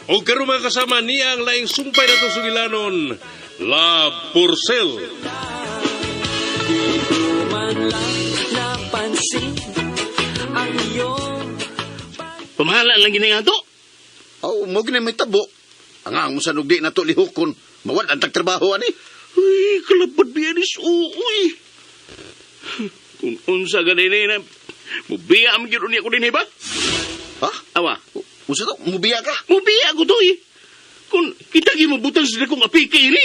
O karon, mga kasama, niya ang laing sumpay na itong sugilanon, Love Porcel. Di ko man lang napansin ang iyong Pamahala lang gini nga to. Aw, mo gini may tabo. Ang ang sa di na to lihokon. Mawad ang tagtrabaho ani. Uy, kalapad biyanis, uy. Kung unsa ganini na, mubiya ang gyud niya ko din, ba? Ha? Awa, Unsa to? Mubiya ka? mubiya ko to eh. Kung kita gyud mabutan sila kong apike ini.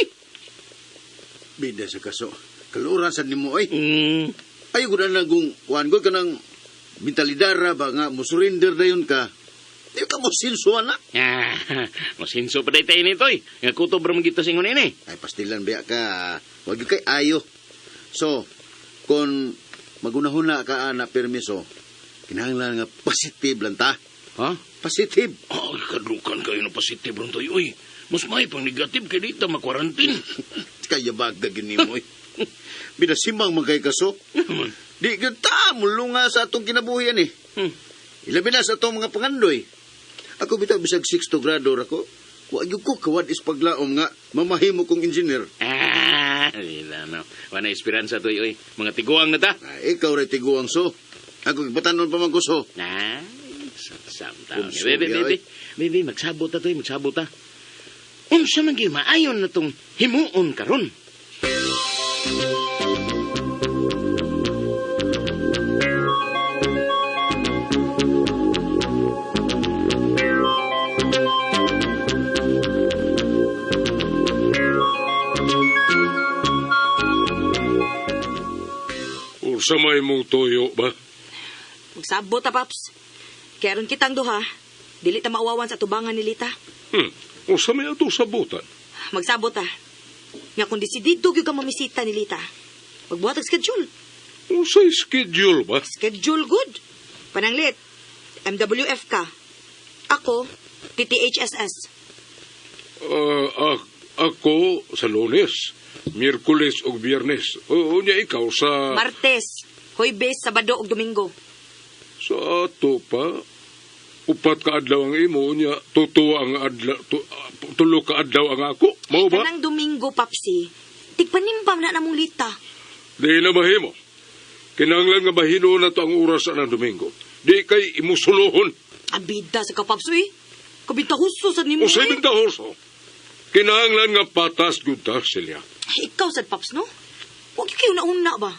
Bida sa kaso. Kaluran sa nimo ay. Ay gud na kung kuan gud kanang mentalidara ba nga mo surrender dayon ka. Di ka mo sinsuan na. Ah, masinso pa tayo nito eh. Nga kutob ra man kita singon ini. Ay pastilan biya ka. Wag gyud kay ayo. So, kung magunahuna ka ana permiso, kinahanglan nga positive lang ta. Ha? Positive. Ay, kadukan kayo na positive ron tayo, uy. Mas may pang negative kay dito makwarantin. Kaya bagag gini mo eh. Binasimang man kay kaso. Naman. Di gyud ta mulunga sa atong kinabuhi ani. Ilabi na sa atong mga pangandoy. Ako bitaw bisag sixto grado ra ko. Wa gyud ko kawad is paglaom nga mamahimo kong engineer. Ah, wala no. Wala esperanza to, uy. Mga tiguang na ta. Ay, ikaw ra tiguang so. Ako gibatanon pa man ko so. Ah, samtang. Kung Bebe, sugi, bebe. oy. Bebe, magsabot ta to, magsabot ta. Unsa man gyud maayon na tong himuon karon? Unsa may mong tuyo ba? Magsabot ta, Paps. Kaya ron kitang duha, dili ta mauwawan sa tubangan ni Lita. Unsa may atong sabutan? Magsabot ta. Nga kung desidido gyud ka mamisita ni Lita, magbuhat og schedule. Unsay schedule ba? Schedule good. Pananglit, MWF ka. Ako, TTHSS. Ah, ako sa Lunes, Miyerkules ug Biyernes. O, unya ikaw sa Martes, Huwebes, Sabado ug Domingo. Sa ato pa. 4 ka adlaw ang imo, unya tutuwa ang adlaw, 3 ka adlaw ang ako. Mao ba? Kanang Domingo, Papsi, tigpanimbam na namong Lita. Di na mahimo. Kinahanglan nga mahino na to ang oras sa ng Domingo. Di kay imusuluhon. Abida sa ka, Paps, uy. Kabita huso sa nimo. O sa eh. ibig kinahanglan nga patas gud ta silya. Ay, ikaw sad, Paps, no? Huwag kayo nauna ba?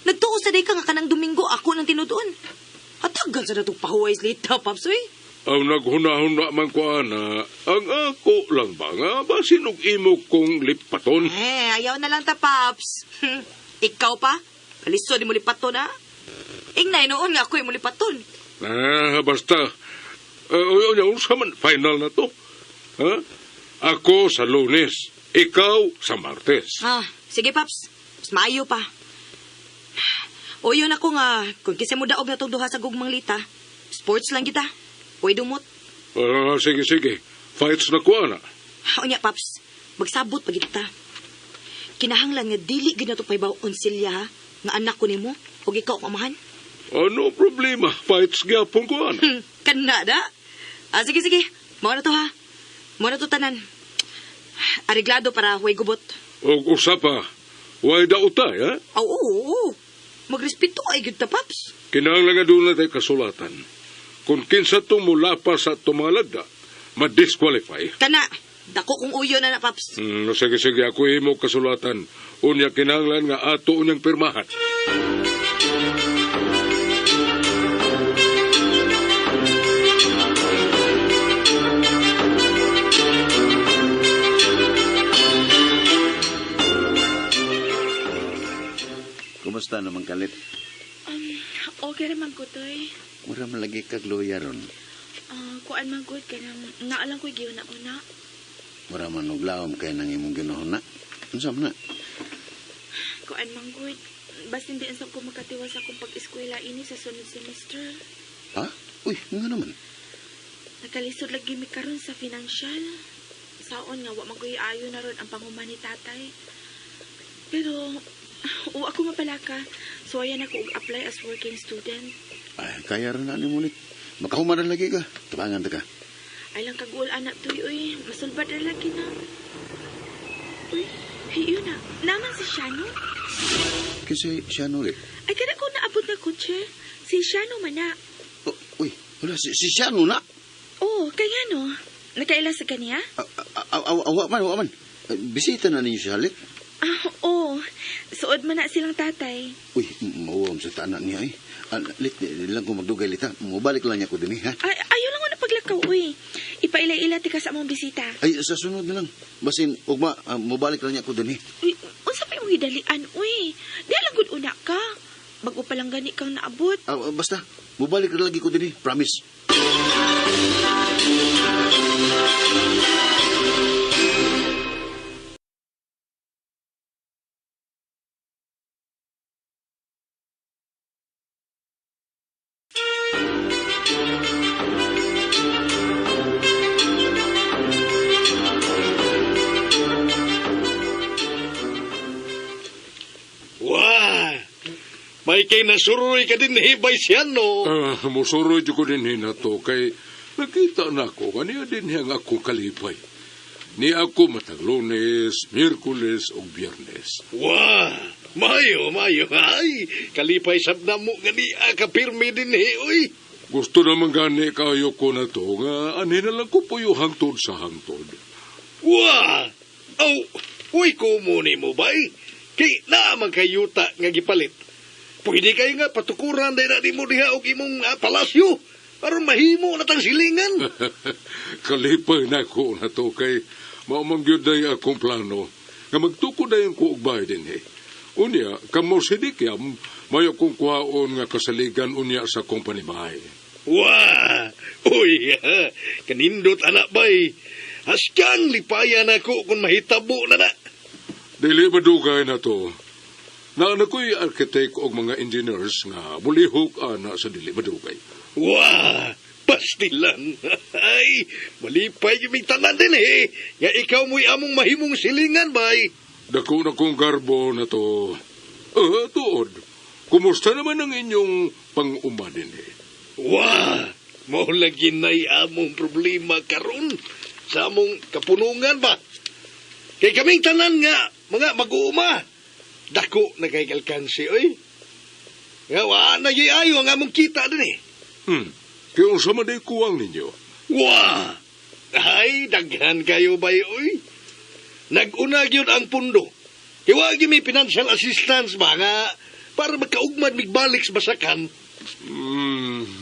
Nagtuo sa day ka nga kanang Domingo ako nang tinutuon. Atagan sa natong pahuway Lita, Paps, uy. Ang naghunahuna man ko ana, ang ako lang ba nga basin og imo kong lipaton? Eh, ayaw na lang ta, Paps. Ikaw pa? Kalisod mo lipaton, ha? Ingnay noon nga ako mo lipaton. Ah, basta. Unya, unsa man final na to? Ha? Ako sa Lunes, ikaw sa Martes. Ah, sige, Paps. Mas maayo pa. O yun ako nga, kung kisa mo daog na tong duha sa gugmang Lita, sports lang kita. Uy, dumot. Ah, sige, sige. Fights na ko ana. Unya, Paps, magsabot pag kita. Kinahanglan nga dili gyud nato pahibaw-on silya ha, nga anak ko nimo ug ikaw ang amahan. Ano problema? Fights gyapon ko ana. Kana da. Ah, sige, sige. Mao na to ha. Mao na to tanan. Areglado para huwag gubot. Og usa pa, way daotay, ha? Aw, oo, oo. Magrespeto ay gyud ta, Paps. Kinahanglan nga doon na tayo kasulatan. Kung kinsa to mula pa sa tumalagda, ma-disqualify. Kana, dako kong uyo na na, Paps. Sige, sige, ako imo kasulatan. Unya kinahanglan nga ato unyang pirmahan. Kumusta naman kalit? Okay raman ko, Toy. Mura man lagi kag luya ron. Ah, kuan man gud kay nang naalang ko'y giuna-una. Mura man og laom kay nang imong ginuhuna. Unsa man na? Kuan man gud. Basin di unsa ko makatiwas akong pag-eskwela ini sa sunod semester. Ha? Uy, nga naman. Nakalisod lagi mi karon sa financial. Saon nga wa man ko'y ayo na ron ang panguman ni tatay. Pero o ako mapalaka. So ayan ako og apply as working student. Ay, kaya rin na ni ulit. Makahuman na lagi ka. Tabangan ta ka. Ay lang kaguol anak tuy uy, masulbad ra lagi na. Uy, hiyo na. Naman si Shano. Kasi siya ulit. Ay kada ko naabot na kotse. Si Shano man na. Oh, uy, wala, si Shano na. Oh, kay nga no. Nakaila sa kaniya? Awa man, awa man. Bisita na ninyo siya, Lit. Ah, oo. Suod man na silang tatay. Uy, mauwam sa tanan niya eh. Lit, di lang ko magdugay, Lit, ha? Mubalik lang niya ko din, eh, ha? Ay, ayaw lang ko na paglakaw, uy. Ipaila-ila ti ka sa among bisita. Ay, sa sunod na lang. Basin, ugma, mubalik lang niya ko din, eh. Uy, unsa pa imong gidalian, uy. Di lang gud una ka. Bago pa lang gani kang naabot. Basta, mubalik na lagi ko din, eh. Promise. Wah! May kay nasuroy ka din hibay siya, no? Musuroy jud ko din hinato kay nakita na ko kaniya din ang ako kalipay. Ni ako matag Lunes, Miyerkules ug Biyernes. Wah! Mayo, mayo. Ay, kalipay sab na mo nga ni kapirmi din he, uy. Gusto naman gani kayo ko na to nga ani na lang ko puyo hangtod sa hangtod. Wah! Aw, uy, kumuni mo bay? Kay naaman kay yuta nga gipalit. Pwede kayo nga patukuran din na mo diha og imong palasyo. Aron mahimo na tang silingan. Kalipay na ko na to kay mao man gyud day akong plano nga magtukod dayon ko og bahay dinhi. Unya, kamo si Dikyam, mayo kong kuhaon nga kasaligan unya sa akong panibahay. Wah! Uy, kanindot anak bay. Haskang lipayan ako kung mahitabo na na. Dili madugay na to. Naana ko'y architect og mga engineers nga mulihok ana sa dili madugay. Wah! Pastilan! Ay, malipay yung tanan din eh. Nga ikaw mo'y among mahimong silingan, bay. Dako na kong garbo na to. Tuod. Kumusta naman ang inyong pang-uma din eh? Wah! Mao lagi na'y among problema karon sa among kapunungan ba? Kay kaming tanan nga, mga mag-uuma. Dako na kay alkansi, oy. Nga, wa na ayo ang among kita din eh. Kaya unsa man day kuwang ninyo? Wah! Ay, daghan kayo bay, oy. Nag-una gyud ang pundo. Kay wa gyud may financial assistance ba nga para makaugmad migbalik sa basakan.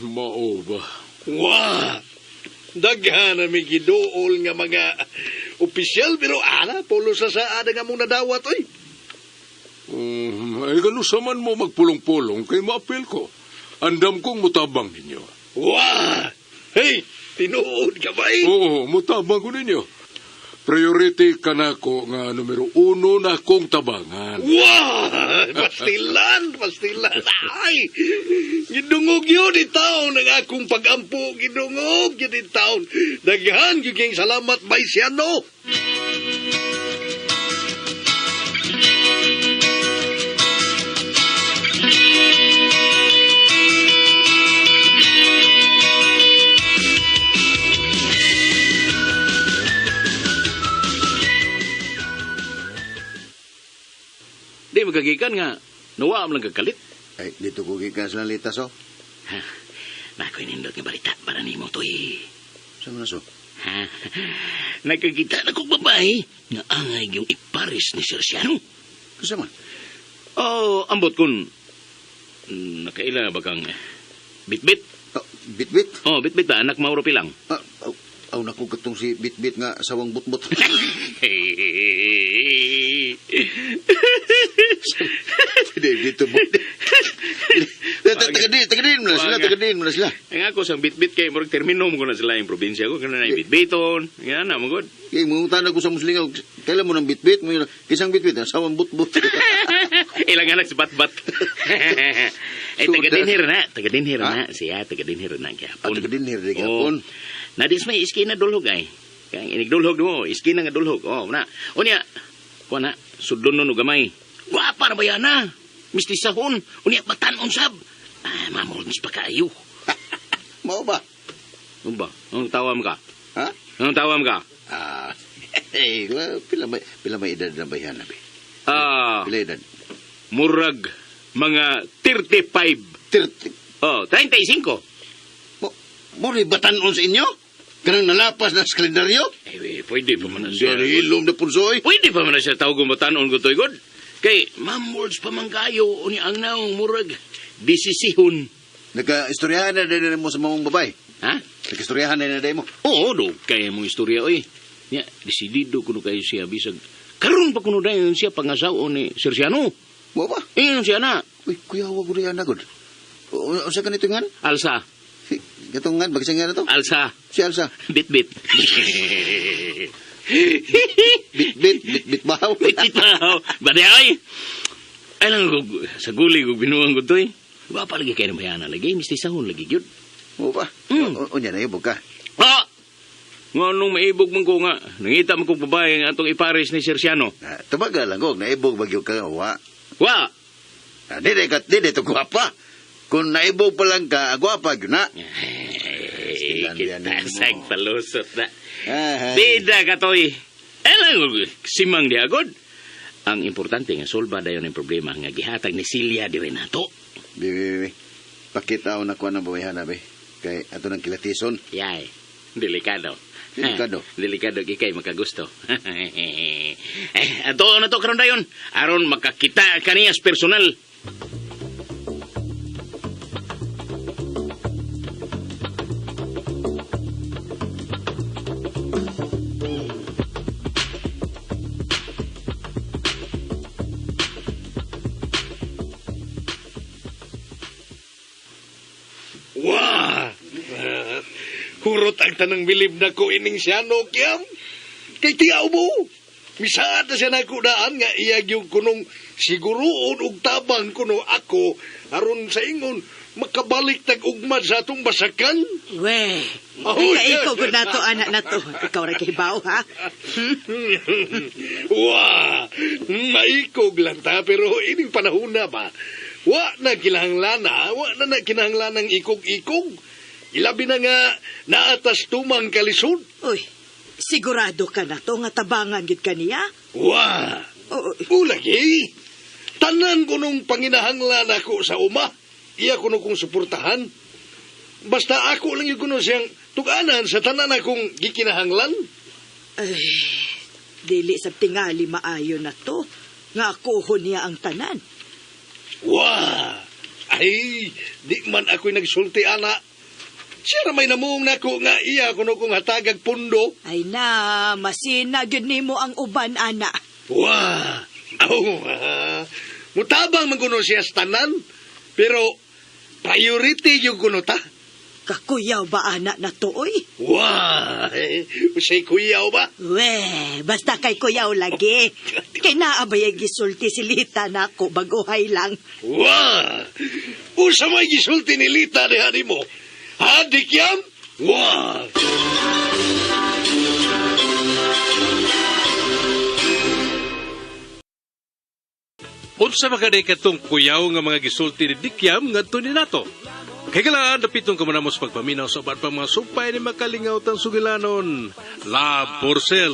Mao ba? Wah! Daghan na may giduol nga mga opisyal pero ana pulo sa saad nga among nadawat oy. Ay gano sa man mo magpulong-pulong kay maapil ko. Andam kong mutabang ninyo. Wah! Hey, tinuod ka ba eh? Oo, mutabang ko ninyo. Priority ka na ko nga numero 1 na kong tabangan. Wah! Pastilan, pastilan. Ay! Gidungog yun di taon ang akong pag-ampo. Gidungog yun di taon. Daghan yun kayong salamat, Baysiano. Di magagikan nga, nawa am lang kagalit. Ay, dito ko gikan sa litas, oh. Ha, nakoy nindot nga balita para nimo to eh. Sa mga so? Ha, nakakita na kong babae nga angay yung iparis ni Sir Siano. Kasi man? Oh, ambot kun nakaila ba kang bitbit? Oh, bitbit? Oh, bitbit ba anak Mauro Pilang? Ah, aw, aw, naku, katong si bitbit nga sawang butbut. Hindi, dito mo. Tagadin mo na sila, tagadin mo na sila. Ang ako sang bitbit kay murag termino mo na sila yung probinsya ko kana na bitbiton. Nga na mo god. Kaya manguntan ako sa muslingaw, kailan mo ng bitbit? Mo yun, kisang bitbit, sawang butbut. Ilang anak si Batbat. Ay taga dinhir na, taga dinhir na siya, taga dinhir na gyapon. Ah, taga dinhir di gyapon. Oh. Na dis may iskina dulhog ay. Kay inigdulhog mo, iskina nga dulhog. Oh, na. Unya, kuha na, sudlon nun og gamay. Gwapa na ba yan na? Mistisahon, unya batan-on sab. Ah, mamulons pa kayo. Mao ba? Ano ba? Ang tawa mo ka? Ha? Anong tawam ka? Ah, eh, pila may edad na ba yan, abi? Ah, Pila edad? Murag mga 35. 30. Oh, 35. Mo, mo rin batanon sa inyo? Kanang nalapas na sa kalendaryo? Eh, pwede pa man na siya. Siya hilom na punsoy. Pwede pa man na siya tawag batanon ko to'y god. Kay, ma'am words pa man kayo, unya ang naong murag, disisihon. Nagka-istoryahan na din mo sa mamong babay. Ha? Nagka-istoryahan na din mo. Oo, do, kaya mong istorya, oy. Nya, desidido kuno kayo siya, bisag, karon pa kuno dayon siya pangasaw ni Sersiano. Mo ba? Ingon siya na, Uy, kuya, wag ko rin na, god. Unsa ka nito nga? Alsa, Gatong nga, bagisang nga na to? Alsa, Si Alsa. bit-bit. Bit, bit, bit, bit bahaw. Bit-bit pa. Bade ay. Ay lang ko, sa guli ko binuang ko to eh. Wa pa lagi kayo bayana lagi, mistisahon lagi gyud. Mo ba? Unya na, ibog ka. Ah! Nga nung maibog man ko nga, nangita man kong babae nga atong ipares ni Sersiano. Ah, tumagal lang ko, naibog bagyo ka, wa. Wa! Ah, Dili ka, dili to gwapa. Kung naibog pa lang ka, gwapa gyud na. Ay, Silan yan kita mo. sag palusot na. Ah, ay. Bida ka toy. Ay lang, simang di agod. Ang importante nga solba dayon ang problema nga gihatag ni Celia di Renato. Bi, bi, bi. Pakita na ko ng babayhan na, bi. Kay ato ng kilatison. Yay, delikado. Delikado. Delikado kay makagusto. Eh, ato na to karon dayon. Aron makakita kaniyas personal. Wah! Hurot ang tanang bilib na ko ining siya no, Kiam. Kay tiyaw mo. Misaad na siya nako daan nga iyag yung kunong siguroon og tabang kuno ako aron sa ingon makabalik tag ugmad sa atong basakan. We, Ahoy! ikaw gud na to, anak na to. Ikaw ra kay bao, ha? Wah! Maikog lang ta pero ining panahon na ba? Wa na kinahanglan wa na na kinahanglan ng ikog-ikog. Ilabi na nga naatas tumang kalisod. Uy, sigurado ka na to nga tabangan gid kaniya? Wah! Oo, Ulagi! Tanan ko nung panginahanglan ako sa uma. Iya ko nung kong suportahan. Basta ako lang yung kuno siyang tuganan sa tanan akong gikinahanglan. Ay, dili sa tingali maayo na to. Nga ako niya ang tanan. Wah! Ay, di man ako'y nagsulti, ana. Siya ra may namuong nako nga iya kuno kong hatagag pundo. Ay na, masina gyud nimo ang uban, ana. Wah! Aw, ah. Mutabang man kuno siya sa tanan. Pero priority yung kuno ta. Kakuyaw ba ana na to, oy? Wah! Eh, usay kuyaw ba? We, basta kay kuyaw lagi. Kay naabay ay gisulti si Lita nako baguhay lang. Wah! Usa may gisulti ni Lita diha nimo. Ha, Dikyam? Wah! Unsa ba kaday katong kuyaw nga mga gisulti ni Dikyam ngadto ni nato? Kay kalaan dapitong kamanamos pagpaminaw sa uban pang mga supay ni makalingaw tang sugilanon. Lab Porcel,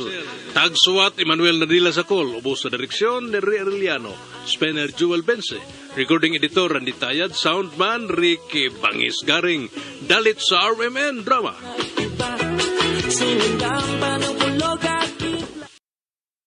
Tagsuwat Emmanuel Nadila Sakol, ubos sa direksyon ni Ray Arellano, Spencer Jewel Bense, recording editor Randy Tayad, soundman Ricky Bangis Garing, dalit sa RMN Drama. Sinundan pa ng